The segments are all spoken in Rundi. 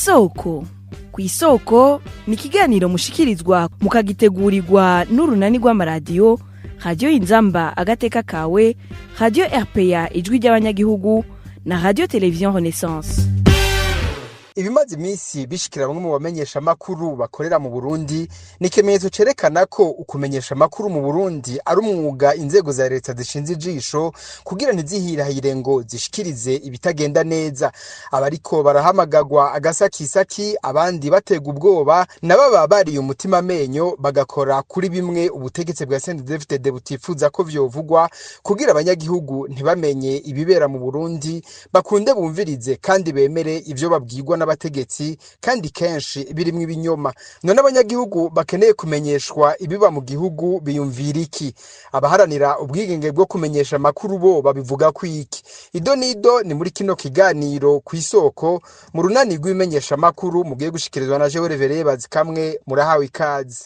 Kw'isoko. Kw'isoko ni ikiganiro mushikirizwa mukagitegurirwa n'urunani rw'amaradiyo Radiyo Inzamba Agateka Kawe, Radiyo RPA Ijwi ry'Abanyagihugu na Radiyo Televiziyo Renaissance. Ibimaze iminsi bishikira bamwe mu bamenyesha amakuru bakorera mu Burundi ni ikimenyetso cerekana ko ukumenyesha amakuru mu Burundi ari umwuga inzego za leta zishinze ijisho kugira ntizihirahire ngo zishikirize ibitagenda neza. Abariko barahamagagwa agasakisaki, abandi batega ubwoba, nababa bariye umutima amenyo bagakora kuri bimwe ubutegetsi bwa CNDD-FDD butifuza ko vyovugwa, kugira abanyagihugu ntibamenye ibibera mu Burundi, bakunde bumvirize kandi bemere ivyo babwirwa n'abategetsi, kandi kenshi birimwo ibinyoma. None abanyagihugu bakeneye kumenyeshwa ibiba mu gihugu biyumvira iki? Abaharanira ubwigenge bwo kumenyesha amakuru bo babivuga ko iki? Ido nido ni muri kino kiganiro Kw'isoko, mu runani rw'ibimenyesha amakuru, mugiye gushikirizwa na jewe Revereye Bazikamwe. Murahawe ikaze.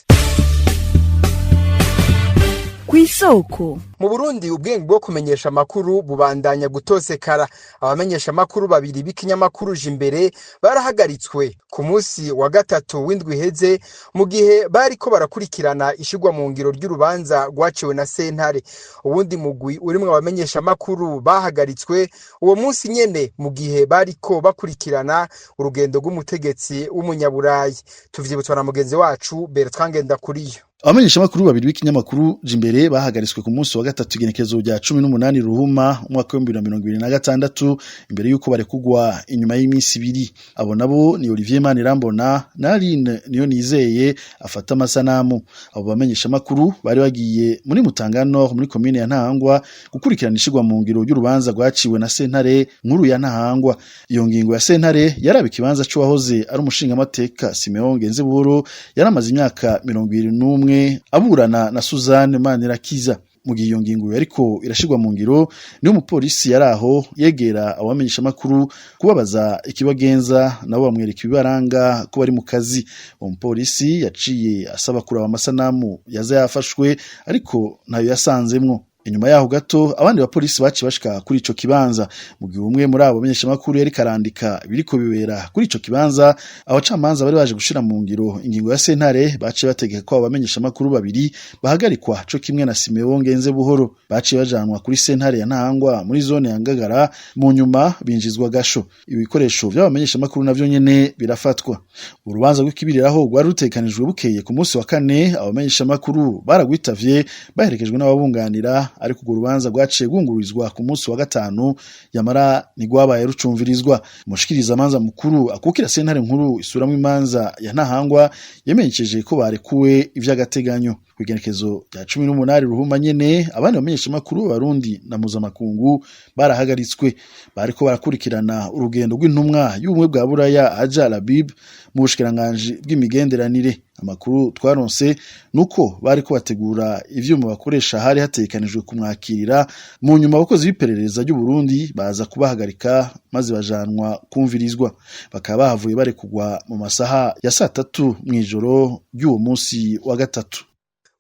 Kw'isoko. Mu Burundi, ubwenge bwo kumenyesha amakuru bubandanya gutosekara. Abamenyesha amakuru babiri b'ikinyamakuru Jimbere barahagaritswe ku munsi wa gatatu w'indwi iheze, mu gihe bariko barakurikirana ishirwa mu ngiro ry'urubanza rwaciwe na sentare. Uwundi mugwi urimwo abamenyesha amakuru bahagaritswe uwo munsi nyene, mu gihe bariko bakurikirana urugendo rw'umutegetsi w'umunyaburayi. Tuvyibutswa na mugenzi wacu Bertrand Ngendakuriyo. Abamenyeshamakuru babiri b'ikinyamakuru Jimbere bahagaritswe ku munsi wa gatatu, igenekerezo rya 18 Ruhuma umwaka w'2026, imbere y'uko barekugwa inyuma y'iminsi 2. Abo nabo ni Olivier Manirambona na Aline Niyo Nizeye afata amasanamu. Abo bamenyeshamakuru bari bagiye muri Mutanga Nord, muri komine ya Ntahangwa, gukurikirana ishirwa mu ngiro ry'urubanza rwaciwe na sentare nkuru ya Ntahangwa. Iyo ngingo ya sentare yaraba ikibanza c'uwahoze ari umushingamateka Simeon Ngenzebuhoro, yaramaze imyaka 71 aburana na Suzanne Manirakiza. Mu gihe iyo ngingo yariko irashirwa mu ngiro, niho umupolisi yari aho yegera abamenyesha makuru kubabaza ikibagenza, nabo bamwereka ibibaranga ko bari mu kazi. Uwo mupolisi yaciye asaba kuraba amasanamu yaza yafashwe, ariko ntayo yasanzemwo. Inyuma yaho gato, abandi bapolisi baciye bashika kuri ico kibanza. Mu gihe umwe muri abo bamenyeshamakuru yariko arandika ibiriko bibera kuri ico kibanza, abacamanza bari baje gushira mu ngiro ingingo ya sentare baciye bategeka ko abo bamenyeshamakuru babiri bahagarikwa, co kimwe na Simeon Ngenzebuhoro. Baciye bajanwa kuri sentare ya Ntahangwa muri zone ya Ngagara, mu nyuma binjizwa gasho. Ibikoresho vy'abamenyeshamakuru navyo nyene birafatwa. Urubanza rw'ikibiriraho rwari rutegekanijwe bukeye ku munsi wa kane. Abamenyeshamakuru baragwitavye baherekejwe n'ababunganira, ariko urwo rubanza rwaciye rwungururizwa ku munsi wa gatanu, yamara ntigwabaye rucumvirizwa. Umushikirizamanza mukuru akukira sentare nkuru isuramwo imanza ya Ntahangwa yamenyesheje ko barekuwe ivy'agateganyo. Kw'igenekezo rya 18 Ruhuma nyene, abandi bamenyeshamakuru b'Abarundi na mpuzamakungu barahagaritswe. Bariko barakurikirana urugendo rw'intumwa y'Ubumwe bwa Buraya Aja Labib mu bushikiranganji bw'imigenderanire. Amakuru twaronse nuko bariko bategura ivyuma bakoresha hari hategekanijwe kumwakirira. Mu nyuma abakozi b'iperereza ry'u Burundi baza kubahagarika, maze bajanwa kumvirizwa, bakaba bahavuye barekugwa mu masaha ya saa 3 mw'ijoro ry'uwo munsi wa gatatu.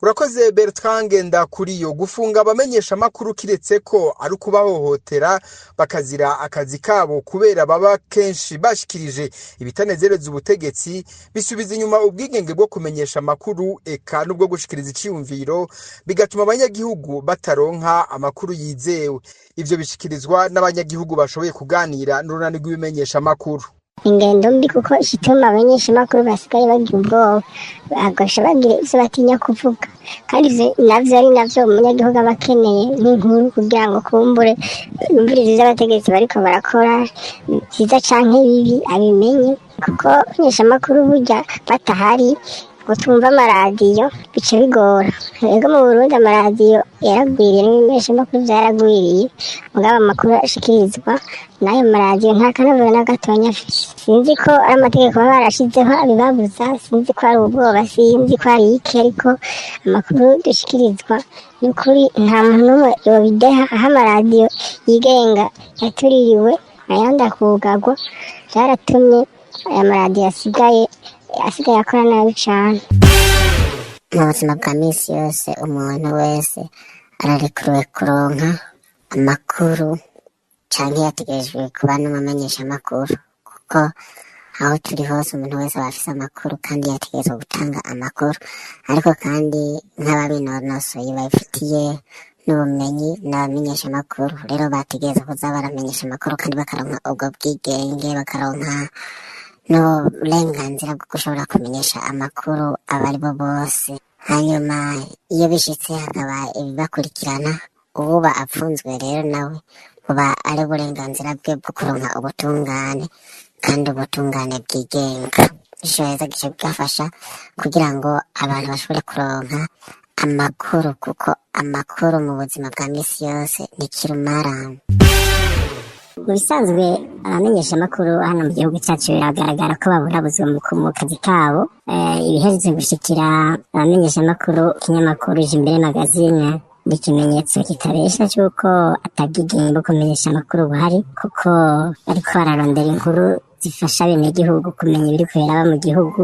Urakoze Bertrand Ngendakuriyo. Gufunga abamenyesha amakuru, kiretse ko ari ukubahohotera bakazira akazi kabo kubera baba kenshi bashikirije ibitanezereza ubutegetsi, bisubiza inyuma ubwigenge bwo kumenyesha amakuru eka n'ubwo gushikiriza iciyumviro, bigatuma abanyagihugu bataronka amakuru yizewe. Ivyo bishikirizwa n'abanyagihugu bashoboye kuganira n'urunani rw'ibimenyesha amakuru. Ingendo mbi, kuko igituma abamenyeshamakuru basigaye bagira ubwoba, bagasha bagira ivyo batinya kuvuga, kandi ivyo navyo ari navyo umunyagihugu aba akeneye nk'inkuru, kugira ngo kumbure yumvirize ivyo abategetsi bariko barakora, vyiza canke bibi, abimenye. Kuko abamenyeshamakuru burya batahari ngo twumve amaradiyo, bica bigora. Ego, mu Burundi amaradiyo yaragwiriye n'ibimenyeshamakuru vyaragwiriye, mugabo amakuru ashikirizwa n'ayo maradiyo nta kanovera na gatonya afise. Sinzi ko ari amategeko baba barashizeho abibabuza, sinzi ko ari ubwoba, sinzi ko ari iki, ariko amakuru dushikirizwa ni ukuri nta muntu n'umwe yobideha. Aho amaradiyo yigenga yatuririwe ayandi akugarwa, vyaratumye aya maradiyo asigaye akora nabi cane. Mu buzima bwa misi yose, umuntu wese ararekuriwe kuronka amakuru canke yategerejwe kuba n'umumenyeshamakuru, kuko Aho turi hose, umuntu wese aba afise amakuru kandi yategerezwa gutanga amakuru. Ariko kandi nk'ababinonosoye babifitiye n'ubumenyi n'abamenyesha amakuru, rero bategerezwa kuza baramenyesha amakuru kandi bakaronka ubwo bwigenge, bakaronka n'uburenganzira bwo gushobora kumenyesha amakuru abo ari bo bose. Hanyuma iyo bishitse hakaba ibibakurikirana, uwuba apfunzwe rero nawe buba ari uburenganzira bwe bwo kuronka ubutungane, kandi ubutungane bwigenga. Ico rero gice bigafasha kugira ngo abantu bashobore kuronka amakuru, kuko amakuru mu buzima bwa misi yose ni kirumara. Mu bisanzwe, abamenyesha amakuru hano mu gihugu cyacu biragaragara ko baburabuzwa mu kazi kabo. Ibiherutse gushikira abamenyesha amakuru ikinyamakuru Jimbere Magazine ni ikimenyetso kitabesha cy'uko atabwigenge bwo kumenyesha amakuru buhari, kuko bariko bararondera inkuru zifasha abenegihugu kumenya ibiriko biraba mu gihugu.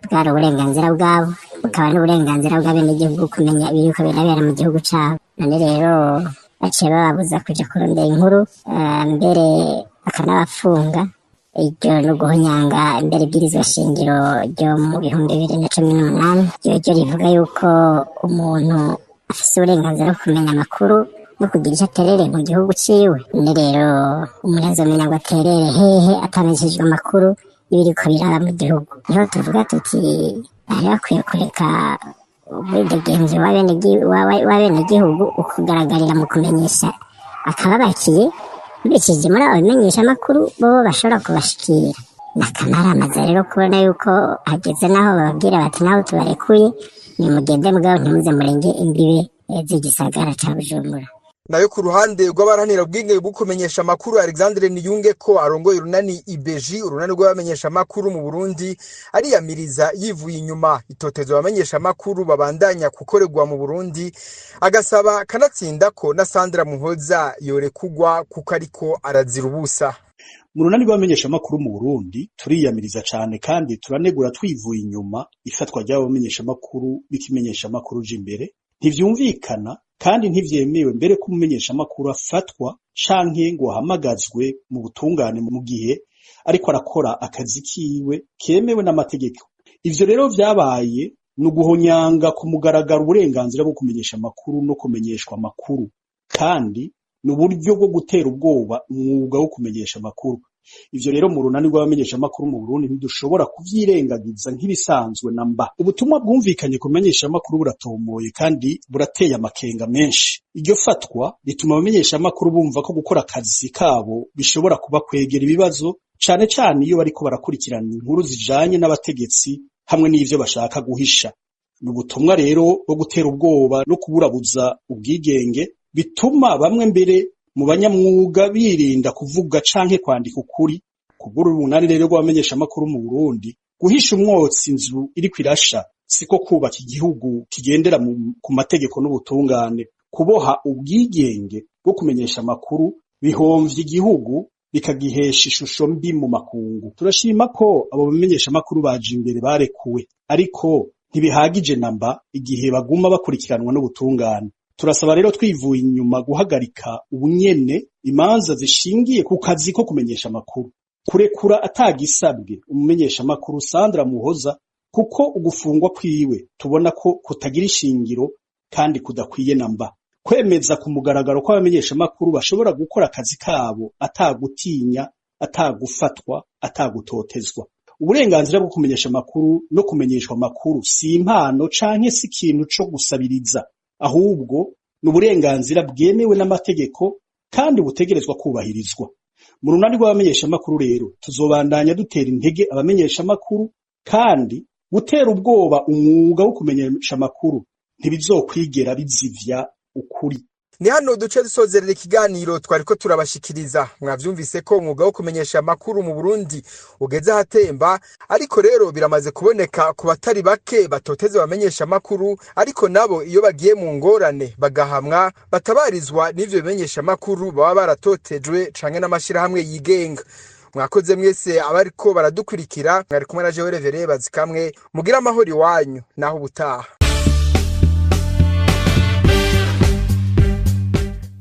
Bwari uburenganzira bwabo, bukaba n'uburenganzira bw'abenegihugu kumenya ibiriko birabera mu gihugu cabo. None rero baciye bababuza kuja kurondera inkuru, mbere bakanabafunga. Iryo no guhonyanga mbere ibwirizwa shingiro ryo mu 2018, ryo rivuga yuko umuntu afise uburenganzira bwo kumenya amakuru no kugira icyo aterere mu gihugu ciwe. None rero umuntu azomenya ngo aterere hehe atamenyeshejwe amakuru y'ibiriko biraba mu gihugu? Niho tuvuga tuti bari bakwiye kureka ubwidegemvyo w'abenegihugu ukugaragarira mu kumenyesha akababakiye bicishije muri abo bimenyesha amakuru bobo bashobora kubashikira. N'akamaramaza rero kubona yuko hageze n'aho bababwira bati naho tubarekuye, nimugende, mugabo ntimuze murenge imbibe z'igisagara ca Bujumbura. Nayo ku ruhande rw'abaharanira ubwigenge bwo kumenyesha amakuru, Alexandre Niyunge ko arongoye urunani IBEJI, urunani rw'abamenyesha amakuru mu Burundi, ariyamiriza yivuye inyuma itotezo abamenyesha amakuru babandanya gukorerwa mu Burundi, agasaba kanatsinda ko na Sandra Muhoza yorekugwa kuko ariko arazira ubusa. Mu runani rw'abamenyesha amakuru mu Burundi turiyamiriza cane kandi turanegura twivuye inyuma ifatwa ry'abo bamenyesha amakuru b'ikimenyesha amakuru Jimbere. Ntivyumvikana kandi ntivyemewe mbere ko umumenyesha amakuru afatwa canke ngo ahamagazwe mu butungane mu gihe ariko arakora akazi kiwe kemewe n'amategeko. Ivyo rero vyabaye ni uguhonyanga ku mugaragaro uburenganzira bwo kumenyesha amakuru no kumenyeshwa amakuru, kandi ni uburyo bwo gutera ubwoba umwuga wo kumenyesha amakuru. Ivyo rero mu runani rw'abamenyesha amakuru mu Burundi ntidushobora kuvyirengagiza nk'ibisanzwe na mba. Ubutumwa bwumvikanye ku bamenyesha amakuru buratomoye kandi burateye amakenga menshi. Iryo fatwa rituma abamenyesha amakuru bumva ko gukora akazi kabo bishobora kubakwegera ibibazo, cane cane iyo bariko barakurikirana inkuru zijanye n'abategetsi hamwe n'ivyo bashaka guhisha. Ni ubutumwa rero bwo gutera ubwoba no kuburabuza ubwigenge, bituma bamwe mbere mu banyamwuga birinda kuvuga canke kwandika ukuri. Kubw'urunani rero rw'abamenyesha amakuru mu Burundi, guhisha umwotsi inzu iriko irasha siko kubaka igihugu kigendera ku mategeko n'ubutungane. Kuboha ubwigenge bwo kumenyesha amakuru bihomvya igihugu, bikagihesha ishusho mbi mu makungu. Turashima ko abo bamenyesha amakuru baje imbere barekuwe, ariko ntibihagije namba igihe baguma bakurikiranwa n'ubutungane. Turasaba rero twivuye inyuma guhagarika ubunyene imanza zishingiye ku kazi ko kumenyesha amakuru, kurekura atagisabwe umumenyesha amakuru Sandra Muhoza, kuko ugufungwa kwiwe tubona ko kutagira ishingiro kandi kudakwiye namba, kwemeza ku mugaragaro ko abamenyesha amakuru bashobora gukora akazi kabo atagutinya, atagufatwa, atagutotezwa. Uburenganzira bwo kumenyesha amakuru no kumenyeshwa amakuru si impano canke si ikintu co gusabiriza, ahubwo ni uburenganzira bwemewe n'amategeko kandi butegerezwa kubahirizwa. Mu runani rw'abamenyesha amakuru rero tuzobandanya dutera intege abamenyesha amakuru, kandi gutera ubwoba umwuga wo kumenyesha amakuru ntibizokwigera bizivya ukuri. Ni hano duce dusozerera ikiganiro twariko turabashikiriza. Mwavyumvise ko umwuga wo kumenyesha amakuru mu Burundi ugeze ahatemba, ariko rero biramaze kuboneka ku batari bake batoteza abamenyesha amakuru, ariko nabo iyo bagiye mu ngorane bagahamwa batabarizwa n'ivyo bimenyesha amakuru baba baratotejwe canke n'amashirahamwe yigenga. Mwakoze mwese abariko baradukurikira. Mwari kumwe na jewe Revereye Bazikamwe. Mugira amahoro iwanyu naho ubutaha.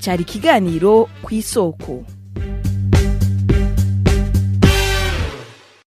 Cyari ikiganiro Ku Isoko.